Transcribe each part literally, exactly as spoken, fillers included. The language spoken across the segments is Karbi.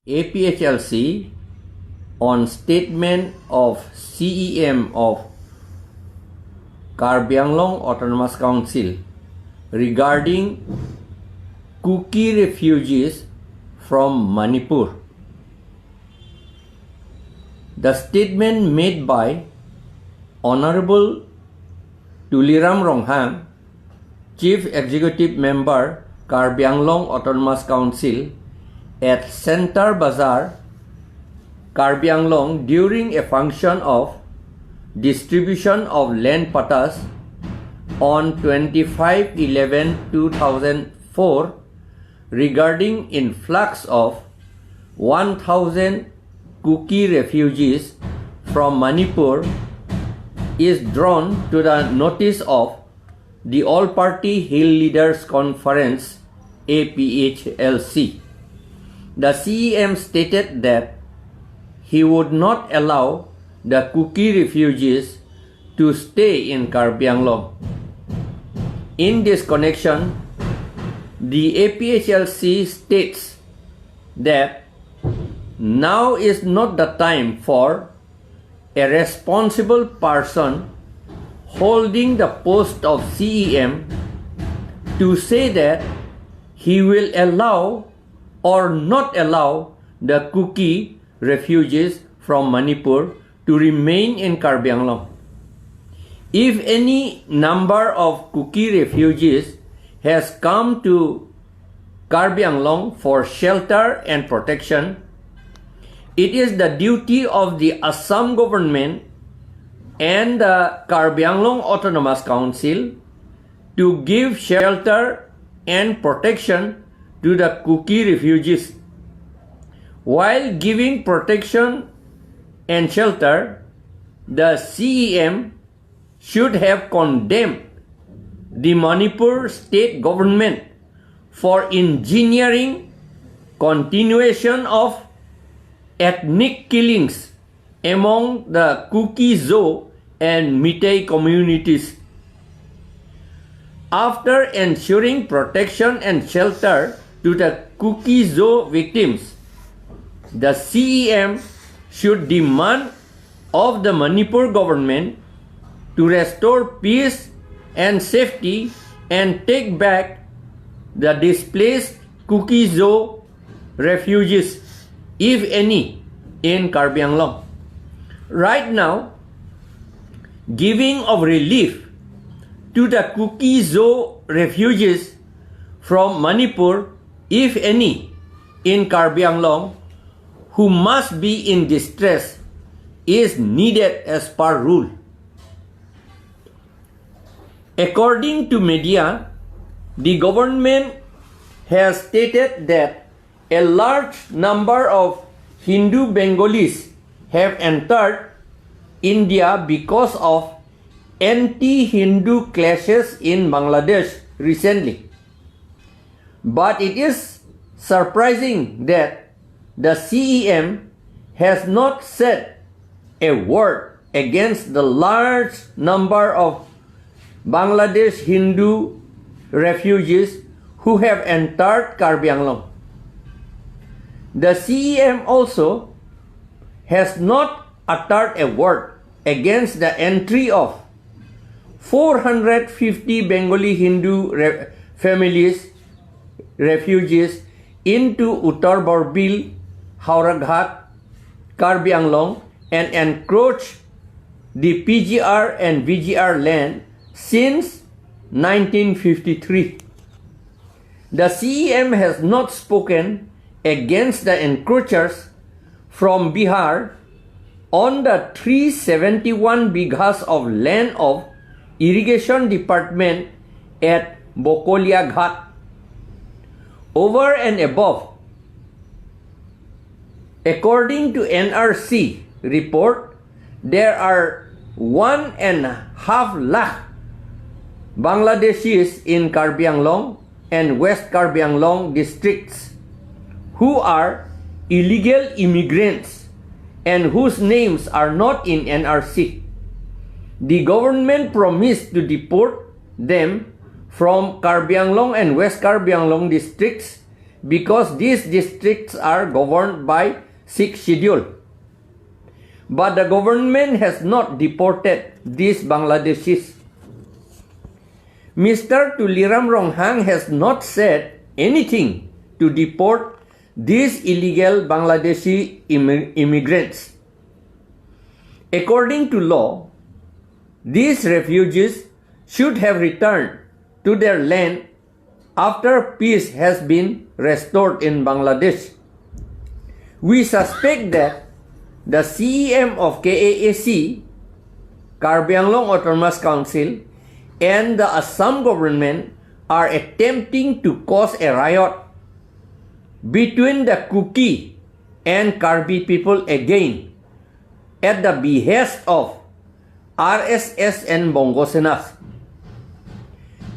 A P H L C on statement of C E M of Karbi Anglong Autonomous Council regarding Kuki refugees from Manipur. The statement made by Honorable Tuliram Ronghang, Chief Executive Member, Karbi Anglong Autonomous Council, at Centre Bazar, Karbi Anglong, during a function of distribution of land pattas on twenty-five eleven two thousand four, regarding influx of one thousand Kuki refugees from Manipur is drawn to the notice of the All Party Hill Leaders Conference, A P H L C. The C E M stated that he would not allow the Kuki refugees to stay in Karbi Anglong. In this connection, the A P H L C states that now is not the time for a responsible person holding the post of C E M to say that he will allow or not allow the Kuki refugees from Manipur to remain in Karbi Anglong. If any number of Kuki refugees has come to Karbi Anglong for shelter and protection, it is the duty of the Assam government and the Karbi Anglong Autonomous Council to give shelter and protection to the Kuki refugees. While giving protection and shelter, the C E M should have condemned the Manipur state government for engineering continuation of ethnic killings among the Kuki Zo and Meitei communities. After ensuring protection and shelter to the Kuki Zo victims, the C E M should demand of the Manipur government to restore peace and safety and take back the displaced Kuki Zo refugees, if any, in Karbi Anglong. Right now, giving of relief to the Kuki Zo refugees from Manipur, if any, in Karbi Anglong, who must be in distress, is needed as per rule. According to media, the government has stated that a large number of Hindu Bengalis have entered India because of anti-Hindu clashes in Bangladesh recently. But it is surprising that the C E M has not said a word against the large number of Bangladesh Hindu refugees who have entered Karbi Anglong. The C E M also has not uttered a word against the entry of four hundred fifty Bengali Hindu re- families, refugees, into Uttar Borbil, Howraghat, Karbi Anglong, and encroach the P G R and V G R land since nineteen fifty-three. The C E M has not spoken against the encroachers from Bihar on the three seventy-one bighas of land of Irrigation Department at Bokolia Ghat. Over and above, according to N R C report, there are one and half lakh Bangladeshis in Karbi Anglong and West Karbi Anglong districts who are illegal immigrants and whose names are not in N R C. The government promised to deport them from Karbi Anglong and West Karbi Anglong districts because these districts are governed by Sixth Schedule. But the government has not deported these Bangladeshis. Mister Tuliram Ronghang has not said anything to deport these illegal Bangladeshi immi-, immigrants. According to law, these refugees should have returned to their land after peace has been restored in Bangladesh. We suspect that the C E M of K A A C, Karbi Anglong Autonomous Council, and the Assam government are attempting to cause a riot between the Kuki and Karbi people again at the behest of R S S and Bongo Senas.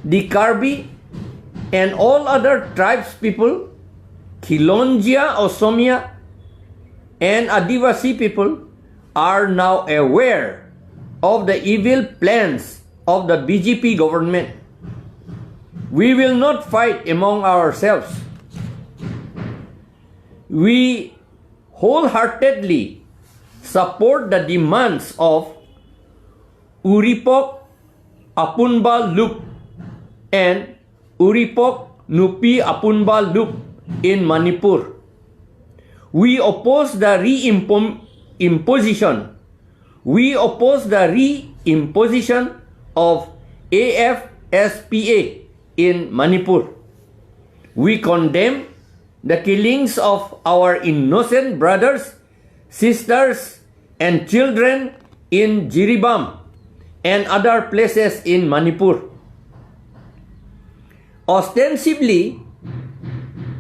The Karbi and all other tribes people, Khilonjia Osomia and Adivasi people are now aware of the evil plans of the B J P government. We will not fight among ourselves. We wholeheartedly support the demands of Uripok Apunba Lup and Uripok Nupi Apunba Lup in Manipur. We oppose the re-impom-, imposition. We oppose the re-imposition of A F S P A in Manipur. We condemn the killings of our innocent brothers, sisters, and children in Jiribam and other places in Manipur. Ostensibly,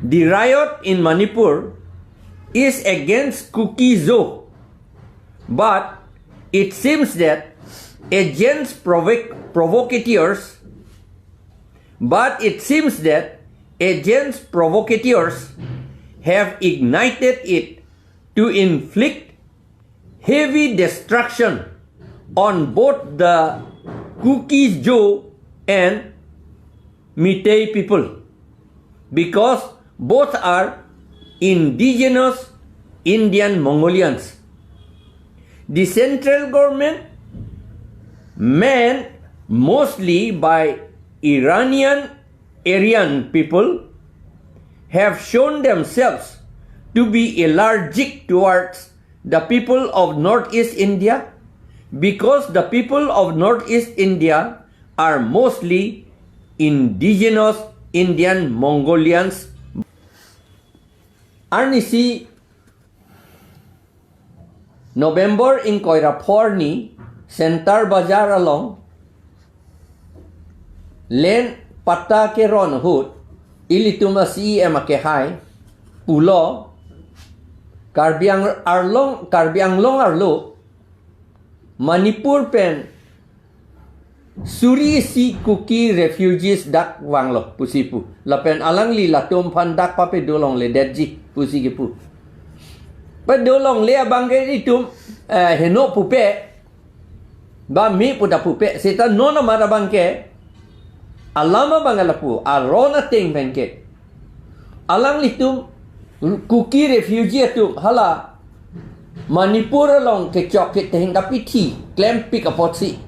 the riot in Manipur is against Kuki Zo, but it seems that agents provoc-, provocateurs, but it seems that agents provocateurs have ignited it to inflict heavy destruction on both the Kuki Zo and Meitei people, because both are indigenous Indian Mongolians. The central government, manned mostly by Iranian Aryan people, have shown themselves to be allergic towards the people of Northeast India, because the people of Northeast India are mostly indigenous Indian Mongolians. Arnisi November ingkoi ra pho arni, Centre Bazar along land patta keron ahut, ilitum a C E M akehai pulo, Karbi Ang-, Arlong, Karbi Anglong arlo Manipur pen suri isi Kuki refugees dak vanglo pusi pu. Lapen alangli latum aphan dak papedo longledetji pusi kepu. Pedo longle abang ke itum, eh, heno pupe, ba me pu ta pupe, seta non amat abang ke alam abang lapu, aron ateng pen ke alanglitum Kuki refugee atum hala Manipur along kechok ketheng kapithi klempik apotsi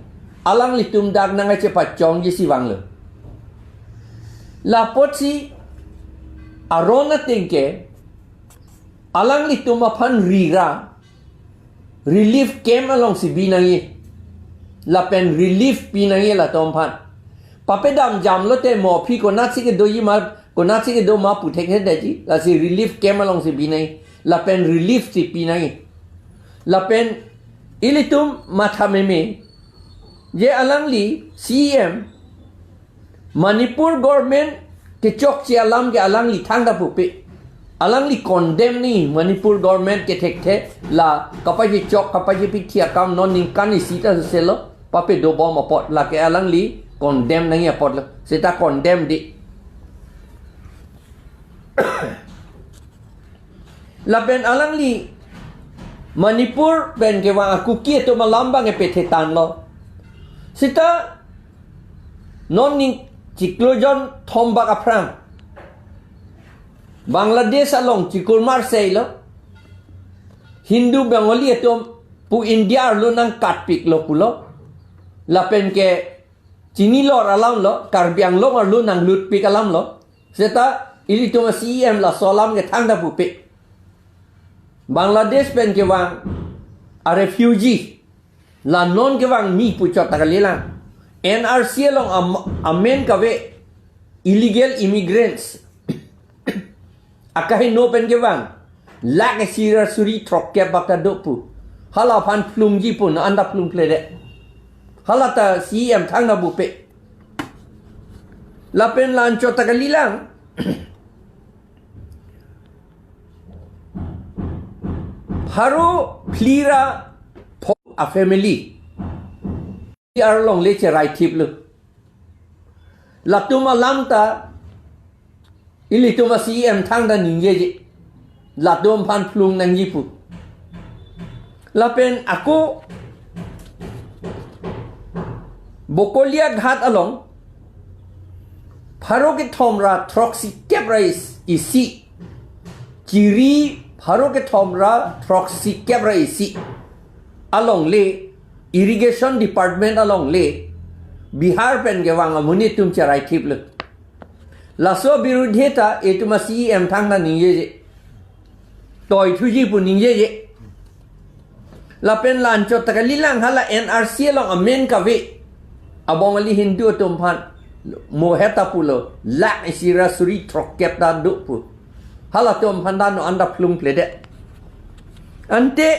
alanglitum dak nangkachepachongji si vanglo. La apotsi aron ateng ke alanglitum aphan rira relief camp alongsi bi nangji. Lapen relief pi nangji latum aphan. Papedam jamlote mo aphi konatsi kedoji ma, konatsi kedo ma pu thekthedetji. Lasi relief camp alongsi bi nangji. Lapen relief si pi nangji. Lapen ilitum matha meme, je alangli C E M Manipur government kechokche alam ke alangli thangta pupe. Alangli condemn nangji Manipur government kethekthe, la kapachechok kapachepithi akam non ningkan isi ta selo, papedobom apot, lake alangli condemn nangji apotlo. Seta condemn di. Lapen alangli Manipur pen kevang a-Kuki atum alam abang ke pethetanlo. Seta non ning chiklo jon thom bak aphrang Bangladesh along chikur mar sei lo. Hindu Bengali atum pu India arlo nangkatpik lo pulo. Lapen ke chinilor alam lo, Karbi Anglong arlo nanglutpik alam lo. Seta ilitum a-C E M laso alam ke thangta pupe. Bangladesh pen kevang a-refugee, la non kevang mi pu chot ta kalilang. N R C along am-, amen kave illegal immigrants. Akaheno pen kevang lakh isi ra suri throkkep bak ta do pu. Hala aphan phlungji pu non anta phlungkledet. Hala ta C E M thangta pupe. Lapen la-an chot ta kalilang. Pharo phli ra pho a-family arlong le cherai thip lo. Latum alam ta ilitum a-C E M thangta ningjeje. Latum aphan phlung nangji pu. Lapen ako Bokolia Ghat along pharo kethom ra throksikep ra is-, isi. Chiri pharo kethom ra throksikep ra isi along le, irrigation department along le, Bihar pen kevang amonit atum cherai thip lo. Laso abirudhe ta itum a-C E M thangta ningjeje. Toi thuji pu ningjeje. Lapen la-an chot ta kalilang hala N R C along amen kave a-Bengali Hindu atum aphan mo heta pulo lakh isi ra suri throkkep ta do pu. Halatum aphan ta non anta phlungkledet. Ante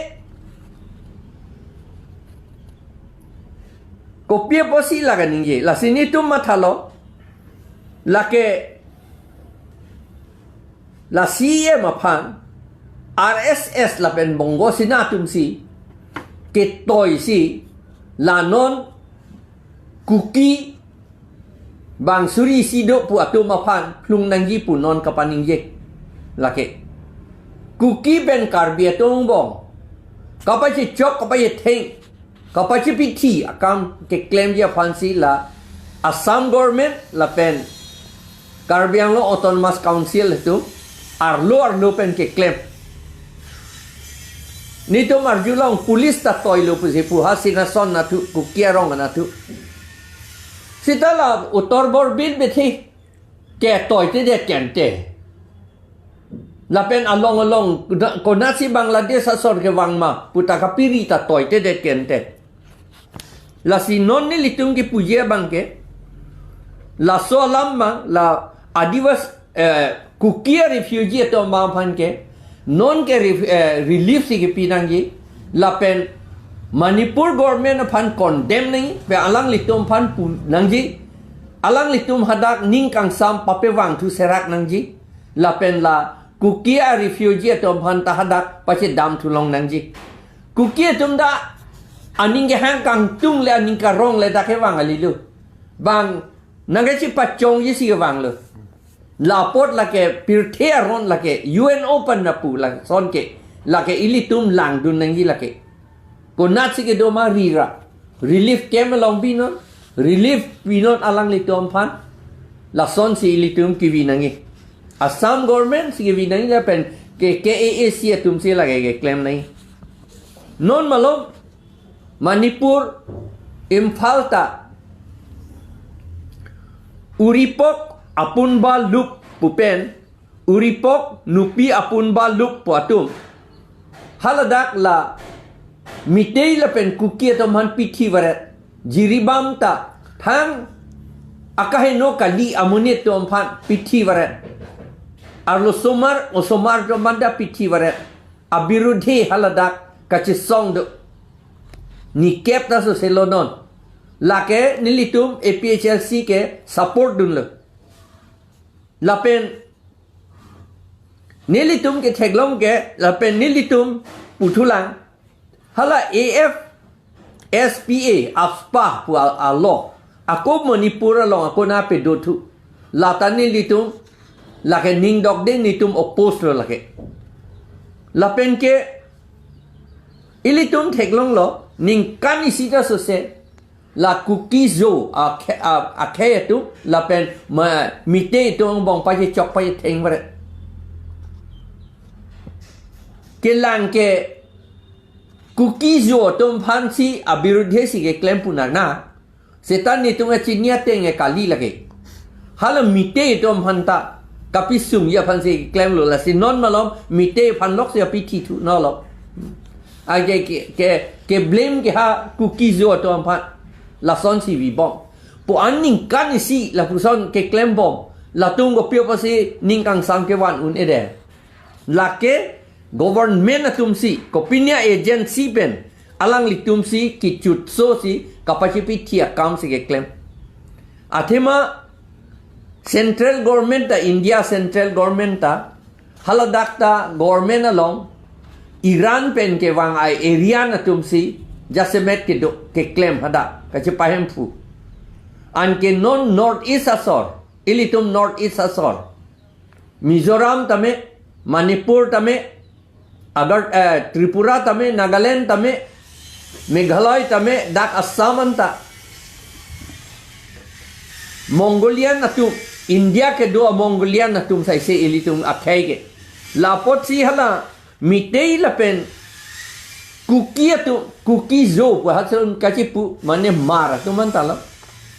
kopi apotsi la kaningje, lasi netum mathalo, lake la C E M aphan R S S lapen Bongo Sena atumsi ketoisi la non Kuki bang suri isi do pu atum aphan phlung nangji pu non kapaningje. Lake Kuki pen Karbi atum angbong kapachechok kapachetheng kapachepithi akam keklemji aphansi la Assam government lapen Karbi Anglong Autonomous Council atum arlo arlo pen keklem. Netum arjulong police ta toilo pusi pu, ha Sinason anatthu, Kuki arong anatthu. Seta la Uttar Borbil bethe ketoitedet kente. Lapen along along, konatsi Bangladesh asor kevang ma pu ta kapiri ta toitedet kente. Lasi non nelitum kepuji abang ke, laso alam ma la Adivasi, eh, Kuki a-refugee atum abang aphan ke non ke ref-, eh, relief si kepi nangji, lapen Manipur government aphan condemn nangji, pe alanglitum aphan pu nangji, alanglitum hadak ning kangsam papevang thu serak nangji, lapen la Kuki a-refugee atum aphan ta hadak pachedam thu long nangji. Kuki atum ta aning kehang kangtung le aning karong le dak kevang kali lo. Bang nangkachepachongji si kevang lo. La apot lake pirthe aron lake U N O pen lapu lason ke lake ilitum langdun nangji lake. Konatsi kedo ma ri ra. Relief camp along pinon, relief pinon alanglitum aphan. Lasonsi ilitum kevi nangji. Assam government si kevi nangji lapen ke K A A C atumsi lake keklem nangji. Non malom Manipur, Imphal ta Uripok Apunba Lup pu pen, Uripok Nupi Apunba Lup pu atum haladak la Meitei lapen Kuki atum aphan pithi varet. Jiribam ta thang akaheno kali amonit atum aphan pithi varet. Arlo osomar, osomar atum aphan ta pithi varet. Abirudhe haladak kachesong do. Nikep ta soselo non. Lake nelitum A P H L C ke support dunlo. Lapen nelitum ketheklong ke, lapen nelitum puthulang. Hala A F S P A, AFSPA pu a-, alo. Ako Manipur along ako na pedo thu. Lata nelitum, lake ning dokde netum oppose lo lake. Lapen ke ilitum theklonglo, ningkan isi ta sose, la Kuki Zo, akhe-, a-, akhei atum, lapen ma-, Meitei atum angbong pachechok pachetheng varet. kelang ke Kuki Zo atum aphansi abirudhe si keklem pu nang na. Seta netum kachini ateng ke kali lake. Hala Meitei atum aphan ta kapisung ya aphansi klemlo, lasi non malom Meitei aphan lok si apithi thu nolo. Ake ke, ke, ke blame ke ha Kuki Zo atum aphan. Lasonsi vibom. Pu an ningkan isi lapuson keklembom. Latum kopi apotsi ning kangsam kevan un-e de. Lake government atumsi, kopine agency pen alanglitumsi kechutso si kapachipithi akam si keklem. Athema central government ta, India central government ta, haladak ta government along Iran pen kevang a-area atumsi jasemet kedo keklem hadak kachepahemphu. Anke non North East asor, ilitum North East asor, Mizoram tame, Manipur tame, Agar, eh, Tripura tame, Nagaland tame, Meghalaya tame, dak Assam anta Mongolian atum, India kedo a-Mongolian atum saise ilitum akhei ke. La apotsi hala Meitei lapen Kuki atum, Kuki Zo pu hason kachipu, mane Hmar atum anta lo.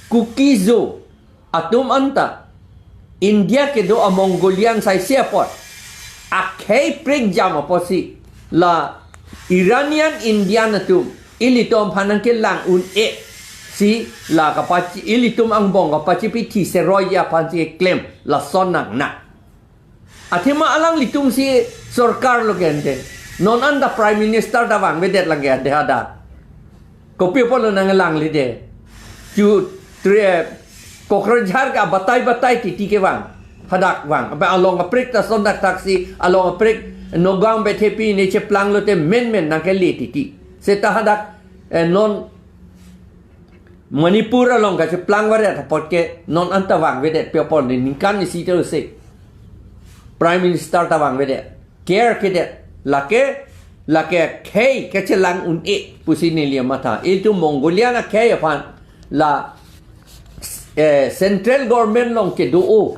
Kuki Zo atum anta India kedo a-Mongolian saise apot akhei prekjam apotsi la Iranian Indian atum ilitum aphan nangkelang un-e si la kapachi, ilitum angbong kapachipithi seroi aphansi keklem, lason nang na. Athema alanglitumsi sorkar lo ke ante. Non anta Prime Minister ta vangvedet lang ke ante hadak. Kopi apotlo nanglangle de. Chu tre Kokrajhar ke batai batai titi kevang. Hadak vang. Apa along kaprek ta son dak taksi, along kaprek Nagaon Baithepi ne cheplanglote menmen nangkele titi. Seta hadak, eh, non Manipur along kacheplang varet apot ke non anta vangvedet pi apot ne ningkan isi ta lo se. Prime Minister ta vangvedet. Care kedet. Lake, lake akhei kachelang un-e pusi neli matha. Ilitum Mongolian akhei aphan la, eh, central government along kedo o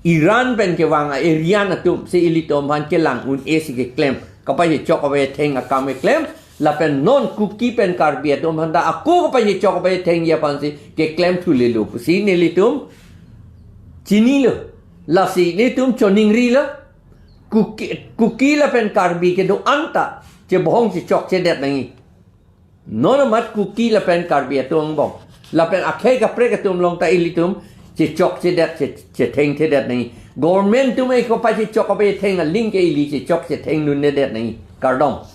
Iran pen kevang a-area atumsi ilitum aphan kelang un-e si keklem. Kapachechok kapachetheng akam keklem. Lapen non Kuki pen Karbi atum aphan ta ako kapachechok kapachethengji aphansi keklem thulelo pusi nelitum chinilo. Lasi netum choningrilo. Kuki, Kuki lapen Karbi kedo anta chebohong chechokchedet nangji. Non amat Kuki lapen Karbi atum angbong, lapen akhei kaprek atum along ta ilitum chechokchedet, che, chethengthedet nangji. Government atum e kopachechok kapachetheng aling ke ili chechokchetheng dundedet nangji. Kardom.